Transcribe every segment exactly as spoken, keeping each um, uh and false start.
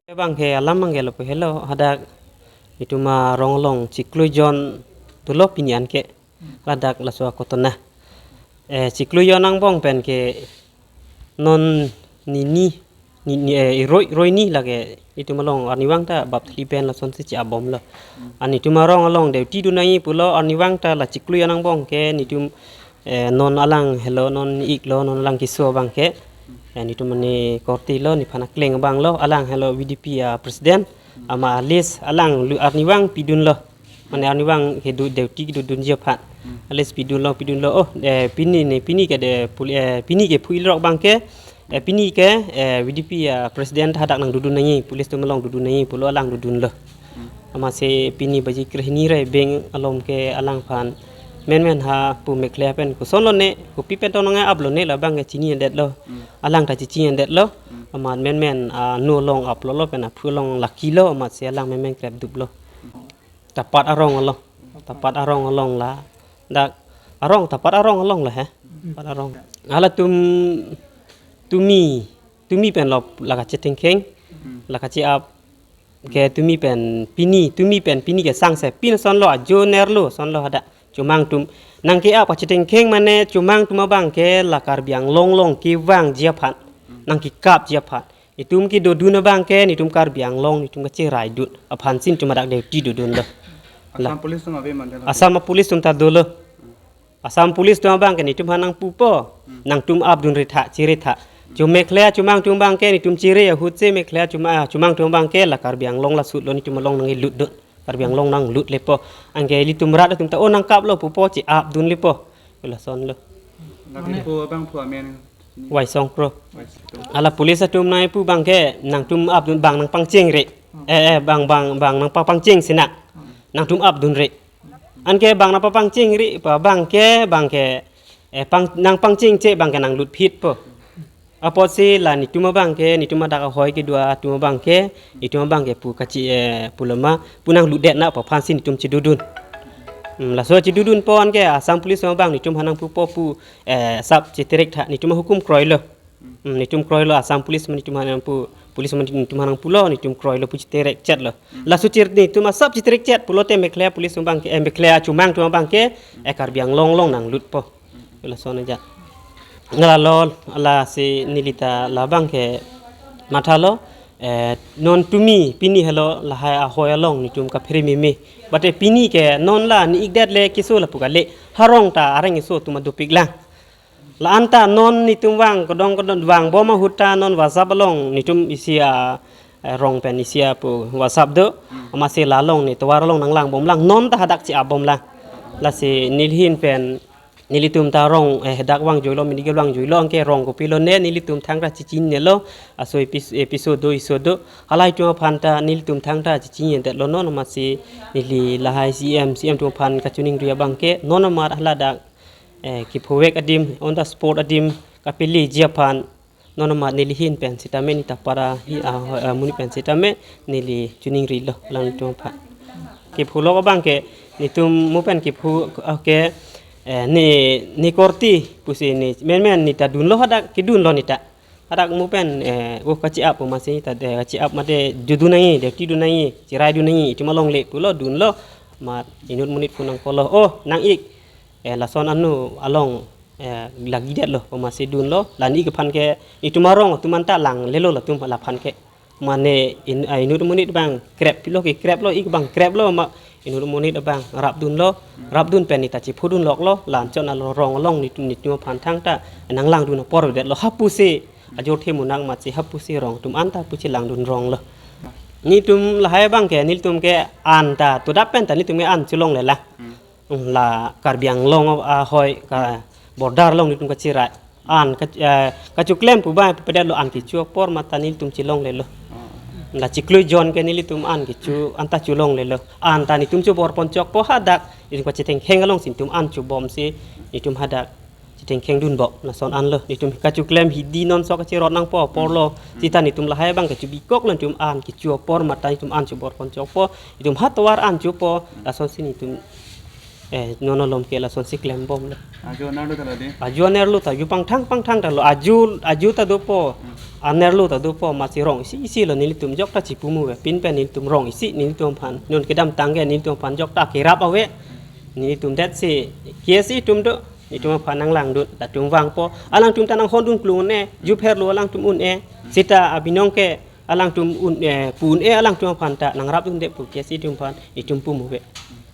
Abang ke alam abang ke lo pu helo hadak itum arong along chiklo jon dolo pini an ke ladak laso akotona. Eh, chiklo jon angbong pen ke non nini, nini, eh, iroi, roini lake itum along arnivang ta bap thli pen lasonsi chi-abom lo. An itum arong along duty dun nangji pulo arnivang ta la chiklo jon angbong ke nitum, eh, non alang helo, non iklo, non alang keso abang ke. Eh, nitum ne korte lo, nephan akleng abang lo, alang helo V D P a president, ama a list alang lu arnivang pidun lo. Mane arnivang ke du duty dodunji aphan. A list pidun lo, pidun lo. Oh, eh, pini ne, pini ke de pul-, eh, pini ke phu-i rok abang ke, eh, pini ke, eh, V D P a president hadak nangdodun nangji, police atum along dodun nangji pulo alang dodun lo. Amatsi pini baji krehini rai beng alom ke alangphan menmen ha pu mekhle pen koson lo ne, kopi pen tong nang-ap lo ne labang ke chini endet lo. Alang ta chichi endet lo. Amat menmen, ah, nu along aplo lo pen aphu along laki lo, amatsi alang menmen krep dup lo. Tapat arong along. Tapat arong along la. Dak arong, tapat arong along la he. Tapat arong. Halatum tumi, tumi pen lo la kachethengkheng, la kachi-ap ke tumi pen pini, tumi pen pini ke sangse pin son lo ajo nerlo, son lo hadak. Chomang atum nangke-ap kachethengkheng mane chomang atum abang ke la Karbi Anglong along kevangji aphan, nangkekapji aphan. Itum kedodun abang ke nitum Karbi Anglong, nitum kacheraidun aphan si nitum hadak duty dodun lo. La Assam Police atum ave mande lo. Assam Police atum ta dolo. Assam Police atum abang ke nitum aphan nangpupo. Nangtum apdunre tha, chere tha. Cho mekhle chomang atum abang ke nitum chere ahut si mekhle choma-, chomang atum abang ke la Karbi Anglong la sut lo nitum along nanglutdun. Karbi Anglong nanglut lepo. Anke ilitum rat atum ta o nangkap lo pupo chi-apdun lepo. Lason lo. Lake phu abang phu amen. Waisong Kro. Waisong. Hala police atum nangpu abang ke nangtum apdun, bang nangpangchengre. Eh, eh, bang, bang, bang nangpapangcheng sina. Nangtum apdunre. Anke bang nangpapangchengre pu abang ke, abang ke, eh, pang, nangpangchengche abang ke nanglut phitpo. Apotsi la nitum abang ke, nitum adak ahoi kedua atum abang ke, nitum abang ke pu kachi, eh, pu lama, pu nanglutdet na pu aphan si nitum chedodun. Hmm, laso chedodunpo anke Assam Police atum abang nitum aphan nangpupo pu, eh, sap cheterek tha, nitum ahukum kroilo. Hmm, nitum kroilo Assam Police atum nitum aphan nangpu, police atum nitum aphan nangpulo, nitum kroilo pu cheterek chet lo. Laso cher nitum asap cheterek chet pulote mekhle police atum abang ke, eh, mekhle chomang atum abang ke, eh, Karbi Anglong along nanglutpo. Lason aja. Ngalalo lasi neli ta labang ke mathalo, eh, non tumi pini helo lahai ahoi along nitum kaphere meme. Bate pini ke non la ne-ikdet le keso lapu kali. Harong ta areng keso atum dopik lang. La-an ta non nitum vang kedong kedong vangbom ahut ta non WhatsApp along nitum isi a, eh, rong pen isi apu WhatsApp do. Amatsi la along ne tovar along nanglangbom lang. Non ta hadak chi-apbom lang. Lasi neli ahin pen nelitum ta rong, eh, dak vangjuilo, medical vangjuilo, anke rong kopilo ne, nelitum thangta chichinine lo, aso epis-, episode do, iso do, halahai atum aphan ta, nelitum thangta chichinine detlo non, amatsi neli lahai C M, C M atum aphan kachiningri abang ke, non amat haladak, eh, kephovek adim, on the spot adim, kapeleji aphan, non amat neli ahin pen sitame neli ta para hi, ah, ah, amonit pen sitame neli chiningrilo alanglitum aphan. Kepholok abang ke nitum mo pen kepho, ah, ke, eh, ne, ne korte pusi ne menmen ne ta dunlo hadak kedunlo ne ta. Hadak mo pen, eh, oh kachi-ap amatsi ta, eh, kachi-ap mate jodun nangji, duty dun nangji, cheraidun nangji, itum alongle pulo dunlo, amat inut monit pu nangkolo. Oh, nang-ik, eh, lason anu along, eh, lagidetlo, amatsi dunlo, la ne-ik aphan ke, itum arong atum anta langlelo latum laphan ke. Mane in, ah, inut monit abang krep pilo ke kreplo, ik abang kreplo, ma inut monit abang rapdunlo, rapdun pen ne ta chiphodun loklo, la anchot arong along nitum, nitum aphan thangta nanglangdun aporvedetlo, hapusi, ajor the munak amatsi hapusi rong atum anta pusi langdun ronglo. Nitum lahai abang ke, nitum ke anta, to dap pen ta nitum ke an chelongle la. La Karbi Anglong ahoi ka border along nitum kacherai. An ka, eh, kachoklem pu abang pedetlo an kecho apor mata nelitum chelonglelo. La chiklo jon ke nelitum an kecho anta cholonglelo. Anta netum chobor ponchokpo hadak. Netum kachethengkheng alongsi netum an chobomsi netum hadak chethengkheng dunbom. Lason anlo. Netum kachoklem hidi non sok kachirot nangpo aporlo. Sita netum lahai abang kachobikoklo netum an kecho apor mate netum an chobor ponchokpo. Netum ha tovar an chopo. Lasonsi netum eh, non malom ke lasonsi klembomlo. Ajo anerlo ta la dei. Ajo anerlo ta, ajo pangthang pangthang ta lo, ajo, ajo ta dopo, anerlo ta dopo, masi rong isi isi lo nelitum jokta chipu muve, pin pen nelitum rong isi, nelitum aphan, non kedamtang ke nelitum aphan jokta kerap ave, nelitum det si, K S A atum do, nelitum aphan nanglangdun, latum vangpo, alangtum ta nanghondun klung un-e, jupher lo alangtum un-e, sita abinong ke, alangtum un, eh, pu un-e alangtum aphan ta nangrapdunde pu K S A atum aphan netum pu muve.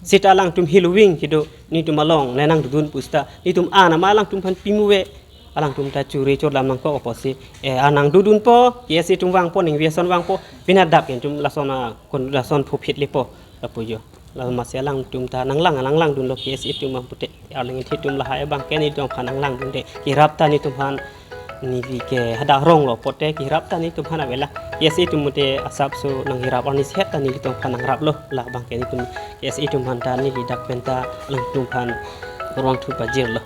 Sita alangtum hiloving kedo netum along le nangdodun pu sita netum an ama alangtum aphan pi muve. Alangtum ta churi chorlam nangkok apotsi, eh, an nangdodunpo, K S A atum vangpo, ningve ason vangpo, pini adap ke netum lason a, kon lason phuphit lepo, lapu jo. Laso masi alangtum ta nanglang, nanglangdunlo K S A atum apute. Arleng ithi atum lahai abang ke netum aphan nanglangdunde. Kerap ta netum aphan neli ke hadak ronglo pote kerap ta netum aphan avela. K S A atum mute asapso nanghirap arni set ta nelitum aphan nangraplo. La abang ke netum K S A atum aphan ta neli dak pen ta alangtum aphan kurvangthu pajirlo.